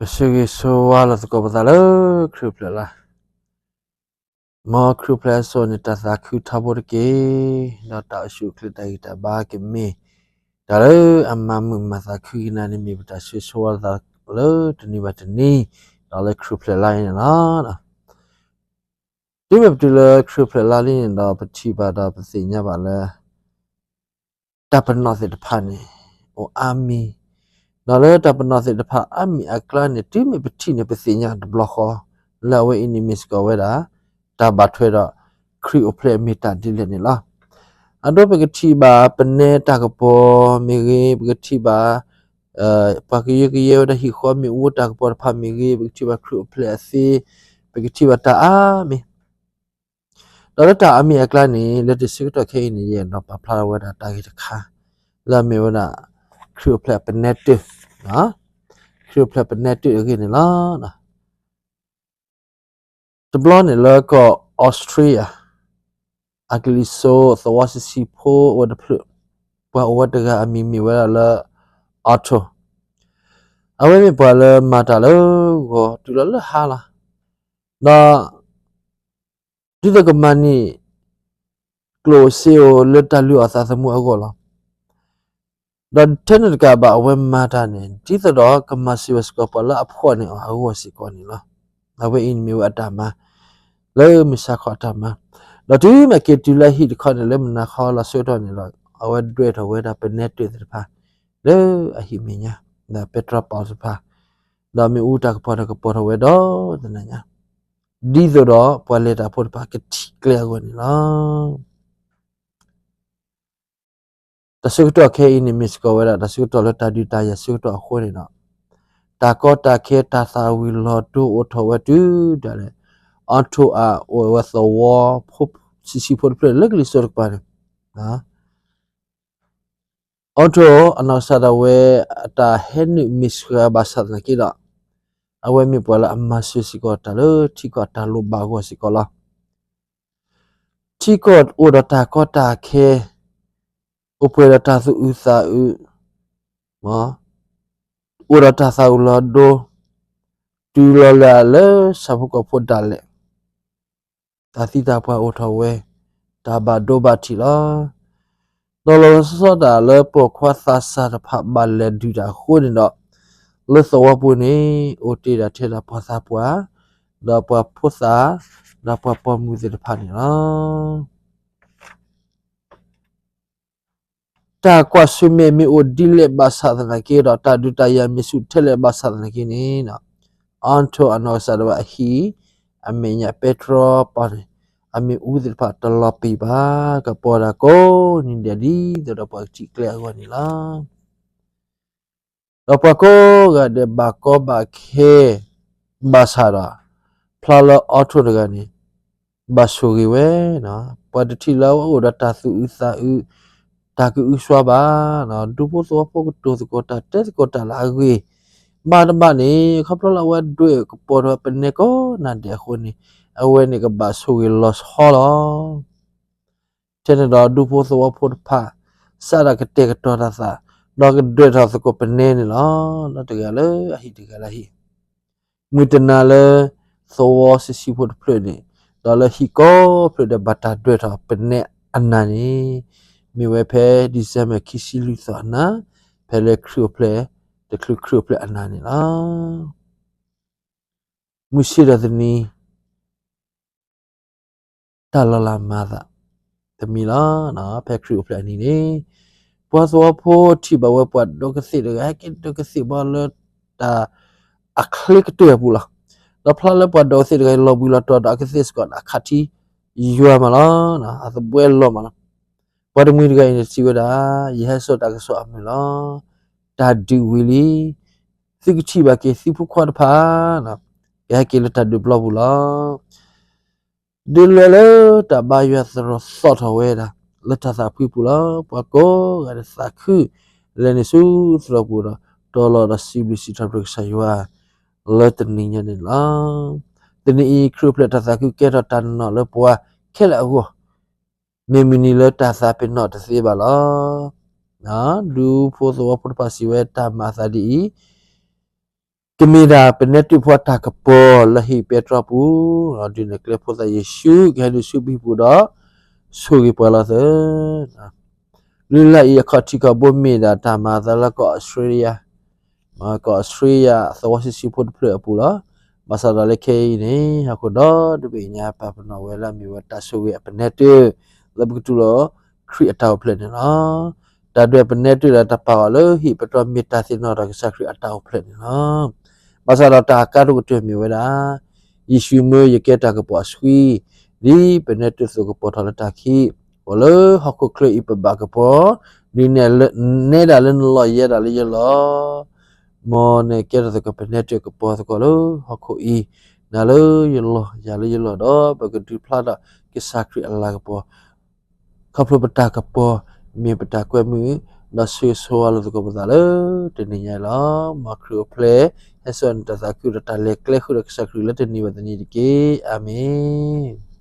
ပဆၢဂ့ၤဆၢဝါလီၤသကိးပသးလၢခရံာ်အိၣ်ဖျဲၣ်လါ, မ်ခရံာ်အိၣ်ဖျဲၣ်အစိၤန့ၣ် တၢ်သးခုထီဘိတက့ၢ်, ဒီးတၢ်အိၣ်ဆူၣ်အိၣ်ချ့တၢ်ဂံၢ်တၢ်ဘါကမ့ၢ် တၢ်လၢအမၤမုာ်မၤသးခုက့ၤနၤန့ၣ် မ့ၢ်ပတၢ်ဆၢဂ့ၤဆၢဝါလီၤသးလၢတနံၤဘၣ်တနံၤ, ဒီးလၢခရံာ်အိၣ်ဖျဲၣ်လါအံၤန့ၣ်လီၤ. တုၤမ့ၢ်ပတုၤလၢခရံာ်အိၣ်ဖျဲၣ်လါလံန့ၣ်ဒီး ပထံၣ်ဘၣ်ဒီးပသ့ၣ်ညါဘၣ်လၢ တၢ်ပနီၣ်သ့ၣ်တဖၣ်န့ၣ် အိၣ်အါမံၤ, ဒီးလၢတၢ်ပနီၣ်သ့ၣ်တဖၣ်အါမံၤအကျါန့ၣ် တုၤမ့ၢ်ပထံၣ်န့ၣ် ပသ့ၣ်ညါတဘျီဃီ လၢအဝဲအံၤန့ၣ်မ့ၢ်စ့ၢ်ကီးဝဲဒၣ် တၢ်ဘၣ်ထွဲဒီးခရံာ်အိၣ်ဖျဲၣ်မ့ၢ်တၢ်ဒ်လဲၣ်န့ၣ်လီၤ. အဒိပကထံၣ်ဘၣ်ပနဲတၢ်ကပီၤမ့ၢ်ဂ့ၤ, ပကထံၣ်ဘၣ် ပှၤကယၢကယဲဝဲဒၣ်ဟံၣ်ဃီမ့ၣ်အူတၢ်ကပီၤတဖၣ်မ့ၢ်ဂ့ၤ, ပကထံၣ်ဘၣ်ခရံာ်အိၣ်ဖျဲၣ်အသ့, ပကထံၣ်ဘၣ်တၢ်အါမံၤ ဒီးလၢတၢ်အါမံၤအကျါန့ၣ် လၢတဆၢကတီၢ်ခဲအံၤန့ၣ် ယအဲၣ်ဒိးပာ်ဖျါထီၣ်ဝဲဒၣ်တၢ်ဂ့ၢ်တခါ လၢအမ့ၢ်ဝဲဒၣ် ခရံာ်အိၣ်ဖျဲၣ်ပနဲတၢၢ်, ခရံာ်အိၣ်ဖျဲၣ်ပနဲတၢၢ်အဂ့ၢ်န့ၣ်လီၤ. တဘျီန့ၣ်လၢကီၢ် Austria အကလံၤစိးသဝီဆံးဆံးဖိအိၣ်ဝဲတဖျၢၣ်, ပှၤအိၣ်ဝဲတဂၤအမံၤမ့ၢ်ဝဲဒၣ်လၢ Otto, အဝဲမ့ၢ်ပှၤလၢမၤတၢ်လၢဂီၤတုၤလီၤလၢဟါလီၤ. ဒီး ဒ်သိးကမၤန့ၢ် ကျိၣ်စ့အိၣ်လၢတၢ်လုၢ်အီၣ်သးသမူအဂီၢ်လီၤ. ဒီးထဲန့ၣ်တကးဘၣ် အဝဲမၤတၢ်န့ၣ် ဒ်သိးဒီးကမၤစၢၤဝဲစ့ၢ်ကီးပှၤလၢအဖှီၣ်န့ၢ်အီၤအဂီၢ်စ့ၢ်ကီးန့ၣ်လီၤ. အဝဲအံၤန့ၣ်မ့ၢ်ဝဲအတၢ်မၤ လၢမုၢ်ဆါခီအတၢ်မၤ, ဒီးတုၤမ့ၢ်က့ၤတုၤလၢအဟံၣ်တခီန့ၣ် လၢမုၢ်နၤခီလီၤဆၢကတီၢ်န့ၣ်ဒီး အဝဲဒွဲၣ်ထီၣ်ဝဲဒၣ်ပနဲတၢၢ်သ့ၣ်တဖၣ် လၢအဟံၣ်မဲာ်ညါ, ဒီးပဲတြီပီၣ်တဖၣ်, ဒီးမ့ၣ်အူတၢ်ကပီၤတၢ်ကပီၤထီၣ်ဝဲဒီးတနၤညါ ဒ်သိးဒီးပှၤလဲၤတၢ်ဖိတဖၣ်ကထံၣ်ကျဲအဂီၢ်န့ၣ်လီၤ. တၢ်ဆၢကတီၢ်ခဲအံၤန့ၣ် မ့ၢ်စ့ၢ်ကီးဝဲဒၣ် တၢ်ဆၢကတီၢ်လၢတၢ်ဒုးတၢ်ယၤဆၢကတီၢ်အဃိန့ၣ်ဒီး တၢ်ကီတၢ်ခဲတၢ်သၣ်ဝံၤလီၤဒိအိၣ်ထီၣ်ဝဲတုၤဒၣ်လဲာ် Otto အအိၣ်ဝဲသဝီဖိ ဆံးဆံးဖိတဖျၢၣ်လၢကလံၤစိးတကပၤန့ၣ် Otto အနီၢ်ကစၢ်ဒၣ်ဝဲ အတၢ်ဟဲနုာ်မ့ၢ်စှၤဘၣ်ဆၣ်သနာ်က့ဒီး အဝဲမ့ၢ်ပှၤလၢအမၤစၢၤစ့ၢ်ကီးတၢ်လၢထံကီၢ်တၢ်လိၣ်ဘၣ်အဂီၢ်စ့ၢ်ကီးလီၤ. ထံကီၢ်အိၣ်ဒီးတၢ်ကီတၢ်ခဲ, အိၣ်ပှဲၤဒီးတၢ်သူၣ်အုးသးအုး, အိၣ်ဒီးတၢ်သၣ်ဝံၤလီၤဒိ, တုၤလီၤလၢလၢဆၣ်ဖိကီၢ်ဖိဒၣ်လဲာ် တၢ်သံတၢ်ပှၢ်အိၣ်ထီၣ်ဝဲ, တၢ်ဘၣ်ဒိဘၣ်ထံးလီၤ. ဒီးလီၤဆီဒၣ်တၢ်လၢပိာ်ခွါသးစၢ်တဖၣ်ဘၣ်လဲၤဒုးတၢ်အဃိန့ၣ်ဒီး, လၢသဝီပူၤန့ၣ် အိၣ်တ့ၢ်ဒၣ်ထဲဒၣ်ပှၤသးပှၢ်, ဒီးပှၤဖိသၣ်, ဒီးပှၤပိာ်မုၣ်သ့ၣ်တဖၣ်န့ၣ်လီၤ. တၢ်ကွၢ်ဆၢၣ်မဲာ်မ့ၢ်အိၣ်ဒ်လဲၣ်ဘၣ်ဆၣ်သနာ်က့ဒီး တၢ်ဒုးတၢ်ယၤမ့ၢ်ဆူၣ်ထဲလဲၣ်ဘၣ်ဆၣ်သနာ်က့န့ၣ်, Otto အနီၢ်ကစၢ်ဒၣ်ဝဲအဟံၣ်, အမဲာ်ညါပဲတြီပီၣ်န့ၣ်, အမ့ၣ်အူသ့ၣ်တဖၣ်တလီၤပံာ်ဘၣ်, ကပီၤဒၣ်ကိးနံၤဒဲး ဒ်သိးဒီးပှၤကထံၣ်ကျဲအဂီၢ်န့ၣ်လီၤ. ဒီးပှၤကိးဂၤဒဲးဘၣ်ကီဘၣ်ခဲ, ဘၣ်ဆၣ်ဒီး, ဖျါလၢ Otto တဂၤန့ၣ်, ဘၣ်ဆိၣ်ဂ့ၤဝဲ, ပှၤတထံၣ်လၢအဝဲအိၣ်ဒီးတၢ်သူၣ်အုးသးအုး, တၢ်ကအုကစွါဘၣ်, ဒူဖိသဝီဖိကတိၤသကိးတၢ်တဲသကိးတၢ်လၢအဂ့ၤ, ဘၣ်တဘၣ်န့ၣ် ခီဖျိလၢအဝဲဒွဲၣ်ကပီၤထီၣ်ပနဲကိးနၤဒဲးအဃိန့ၣ်, အဝဲန့ၣ်ကဘၣ်ဆိၣ်ဂ့ၤလီၤဆီလီၤ. ထဲန့ၣ်ဒီးဒူဖိသဝီဖိတဖၣ်, စးဒၣ်ကတဲာ်ကတီၤတၢ်သး, ဒီးကဒွဲၣ်ထီၣ်သကိးပနဲန့ၣ်လီၤ. ဒီးတဂၤလၢအဟံၣ်တဂၤလၢအဟံၣ်, မုၢ်တနၤလၢ သဝီဆံးဆံးဖိတဖျၢၣ်န့ၣ်, ဒီးလၢဟံၣ်ကိးဖျၢၣ်ဒီးဘၣ်တၢ်ဒွဲၣ်ထီၣ်ပနဲအနၤန့ၣ်, မ့ၢ်ဝဲဖဲ December ခံဆံလွံၢ်သီအနၤ, ဖဲလၢခရံာ်အိၣ်ဖျဲၣ်, တချုးခရံာ်အိၣ်ဖျဲၣ်အနၤန့ၣ်လီၤ. မုၢ်ဆ့ၣ်ဒီးတနံၤ တၢ်လီၤလးမၤသးတမံၤလီၤ. ဖဲခရံာ်အိၣ်ဖျဲၣ်အနံၤန့ၣ်, ပှၤသဝီဖိထံၣ်ဘၣ်ဝဲပှၤဒိးကသ့ၣ်တဂၤ ဟဲက့ၤဒိးကသ့ၣ်ဘၣ်လၢတၢ်အချ့ကတၢၢ်အပူၤလီၤ. ဒီးဖျါလၢပှၤဒိးကသ့ၣ်တဂၤအံၤ လီၤဘှံးလီၤတီၤဒီးအကသ့ၣ်စ့ၢ်ကီး အခးထံယွၤမးလီၤ. အသဘှဲလီၤမးလီၤ. ပှၤတမှံၤတဂၤအံၤန့ၣ်စံးဝဲဒၣ်, ယဟဲစိာ်တၢ်ကစီၣ်အမုာ်လီၤ. တၢ်ဒုးဝံၤလံ. သုကထံၣ်ဘၣ်က့ၤသုဖိခွါတဖၣ်, ကဟဲက့ၤလၢတၢ်ဒုးပျီပူၤလီၤ. ဒုးလဲၤလၢတၢ်ဘါယွၤသရိာ်သီၣ်ထီၣ်ဝဲဒၣ် လၢတၢ်သးဖှံပူၤလီၤ. ပှၤကိးဂၤဒဲးသးခု လဲၤနုာ်ဆူသရိာ်ပူၤဒီး တီၤလီၤဒီးစံးဘျုးစံးထီၣ်ပတြၢၤကစၢ်ယွၤ လၢတနံၤညါန့ၣ်လီၤ. တနံၤအံၤ ခရံာ်အိၣ်ဖျဲၣ်တၢ်သးခုကဲထီၣ်တၢ်နီၢ်နီၢ်လၢပှၤခဲလၢာ်အဂီၢ်, မ့ၢ်မုၢ်နံၤလၢတၢ်သးပ့ၤနီၣ်တသ့ဘၣ်လီၤ. ဒူဖိသဝီဖိတဖၣ်စံးဝဲတၢ်မၤအသးဒ်အံၤ, ကမ့ၢ်ဒၣ်ပနဲတၢၣ်ဖိအတၢ်ကပီၤလၢဟံၣ်ပဲတြီပူၤ, ဒုးနဲၣ်ကျဲဖိသၣ်ယ့ၣ်ၡူးကဟဲဒုးဆူပဟံၣ်ပူၤဒီး ဆိၣ်ဂ့ၤပှၤလီၤသၢ. လုၢ်လၢ်အံၤအခီၣ်ထံးခီၣ်ဘိမ့ၢ်ဒၣ်တၢ်မၤအသးလၢကီၢ်အီးစထြ့လယါ, ကီၢ်အီးစထြ့လယါသဝီဆံးဆံးဖိတဖျၢၣ်အပူၤလီၤ. ဘၣ်ဆၣ်ဒီးလၢခဲအံၤန့ၣ် ဟီၣ်ခိၣ်ဒီတဘ့ၣ်ညါပာ်ပနီၣ်ဝဲဒၣ်မ့ၢ်ဝဲတၢ်ဆိၣ်ဂ့ၤအပနဲတၢၣ် လၢပကတူၢ်လိာ်ခရံာ်အတၢ်အိၣ်ဖျဲၣ်န့ၣ်လီၤ. တၢ်ဒွဲၣ်ပနဲတၢၣ်ဒီးတၢ်ပာ်အီၤလၢဟံၣ်ပဲတြီမ့ၢ်တၢ်သ့ၣ်နီၣ်ထီၣ်ကစၢ်ခရံာ်အတၢ်အိၣ်ဖျဲၣ်န့ၣ်လီၤ. ဘၣ်ဆၣ်ဒီးတၢ်အကါဒိၣ်ကတၢၢ်မ့ၢ်ဝဲဒၣ် ယ့ၣ်ၡူးမၢယကဲတၢ်ကပီၤအဆှံ, ဒ်ပနဲတၢၣ်သိးကပီၤထီၣ်လၢတၢ်ခံး, အိၣ်လၢဟီၣ်ခိၣ်ချၢအံၤပဘၣ်ကပီၤ, ဒ်နဲဒၣ်လၢနလီၢ်ယဲဒၣ်လၢယလီၢ်, မ်နကဲထီၣ်သကိးပနဲတၢၣ်ကပီၤသကိးလၢဟီၣ်ခိၣ်အံၤ, နၤလၢယလီၢ် ယၤလၢယလီၢ်ဒီး ပကဒုးဖျါထီၣ်ကစၢ်ခရံာ်အလၤကပီၤ ခီဖျိပတၢ်ကပီၤ မ့ၢ်ပတၢ်ကွဲမုာ် ဒီးဆိၣ်ဂ့ၤဆိၣ်ဝါလိာ်သကိးပသးလၢတနံၤညါအံၤလီၤ. မ်ခရံာ်အိၣ်ဖျဲၣ် ဟဲစိာ်န့ၢ်တၢ်သးခုဒီးတၢ်လဲၤကျဲဃုာ်ဒီးကစၢ်ခရံာ်လၢတနံၤဘၣ်တနံၤတက့ၢ်. အၤမ့ၣ်.